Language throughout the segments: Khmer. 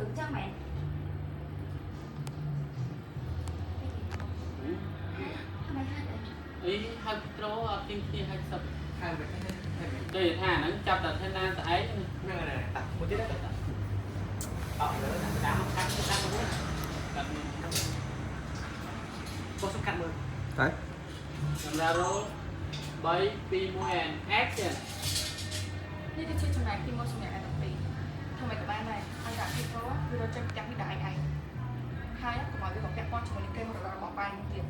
រឿងចឹងមែន ថ្មីហាត់អី អីហៅត្រូអត់ទីគ្នាហៅសឹក ហៅមិនហៅមិន ដូចថាហ្នឹងចាប់តែថេណាស្អែក ហ្នឹងហើយតាមួយទៀតតាអត់លើតាមកាត់តាមមួយ កាត់មើល បោះសុំកាត់មើល តែ សម្រាប់រ៉ូ3 2 1 and action. នេះគឺជាចំណែកទី1សម្រាប់អាទាំងពីរធ្វើម៉េចក៏បានដែរឲ្យដាក់ពីប្រូវារត់ចេញផ្ទះនេះដល់ឯងឯងហើយកុំឲ្យវាក៏ពាក់ព័ន្ធជាមួយនឹងគេមរតករបស់បាយនោះទៀត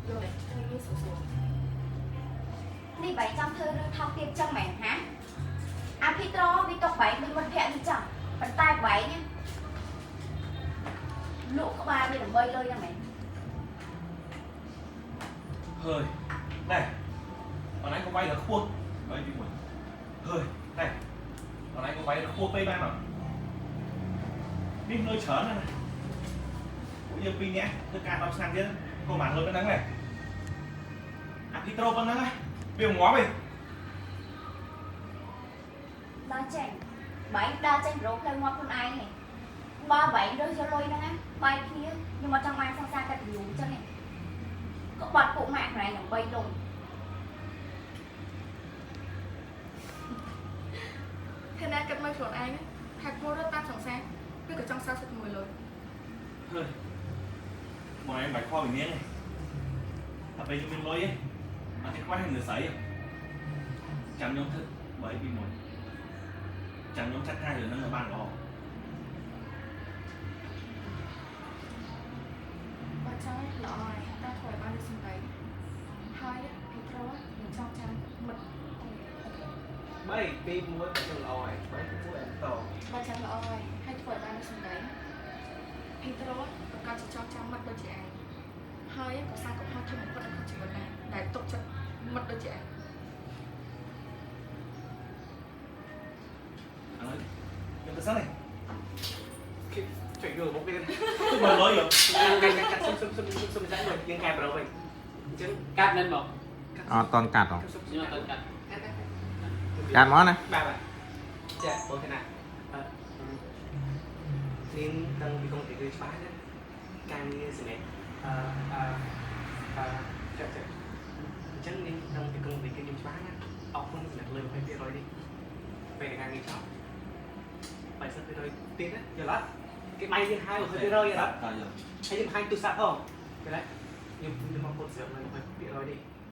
យល់ទេនេះងាយស្រួលស្រួល នេះបែងចង់ធ្វើរឿងថោកទាបចឹងមែនហាអាភីត្រូវាຕົកបែងដូចមិត្តភក្តិនេះចឹងប៉ុន្តែបែងលក់ក្បាលវាដើម្បីលុយហ្នឹងមែន ហើយណែអនឡាញក៏វាយដល់ខ្ពស់3 2 1ហើយណែអនឡាញក៏វាយដល់ខ្ពស់ពេកបានអត់នេះលុយច្រើនណាស់ណាពួកយើងពីរនាក់ធ្វើការ10ឆ្នាំទៀតក៏មិនបានលុយប៉ុណ្ណឹងដែរអាភីត្រូប៉ុណ្ណឹងណាវាមិនងាប់ទេ ដើរចេញបែងដើរចេញប្រោផ្លូវងាប់ខ្លួនឯងនេះបើបែងរើសយកលុយហ្នឹងណាបែកគ្នាខ្ញុំអត់ចង់បានសង្សារកតញ្ញូចឹងទេក៏បាត់ពួកម៉ាក់ខ្លួនឯងដើម្បីលុយ ធានាគិតមើលខ្លួនឯងថាគួររត់តាមសង្សារវាក៏ចង់សើសុទ្ធមួយលុយ ហើយមកឯងបាច់ខកពីនាងទេតែពេលខ្ញុំមានលុយឯងអត់ទេខ្វះនឹងស្រីទេចាំខ្ញុំធ្វើ3 2 1ចាំខ្ញុំចាត់ការរឿងហ្នឹងឲ្យបានល្អ បើចង់ល្អហើយតែធ្វើឲ្យបានដូចសម្ដីហើយពីប្រូនឹងចង់ចាំមិត្ត 3 2 1ចឹងល្អហើយ3 2 1អន្ត បើចង់ល្អហើយហើយធ្វើឲ្យបានដូចសម្ដីពីប្រូប្រកាសជាចង់ចាំមិត្តដូចជាឯងហើយក៏សាងកំហុសធំបំផុតនៅក្នុងជីវិតដែរដែលទុកចិត្តមិត្តដូចជាឯង ឥឡូវខ្ញុំទៅសិនឯង គេចុចយកមុខនេះ ទៅមើលលុយហ៎ កាត់កាត់សុំសុំសុំសុំចាំមើលយើងកែប្រូវិញអញ្ចឹង កាត់មែនបង អត់តន់កាត់ហ៎ ខ្ញុំអត់កាត់ កាត់មកណា បាទបាទចាបងធានាអឺនាងដឹងពីកុំព្យូទ័រច្បាស់ណាការងារសម្រាប់អឺអឺអឺចាចាអញ្ចឹងនាងដឹងពីកុំព្យូទ័រខ្ញុំច្បាស់ណាអរគុណសម្រាប់លើ20%នេះពេលការងារចប់80%ទៀតណាយល់អត់គេបាយយើងហើយ20%យល់អត់ តើយល់ ហើយយើងបង្ហាញទូរស័ព្ទផងគេឡើយខ្ញុំខ្ញុំមកពុតស្រាប់នៅ20%នេះ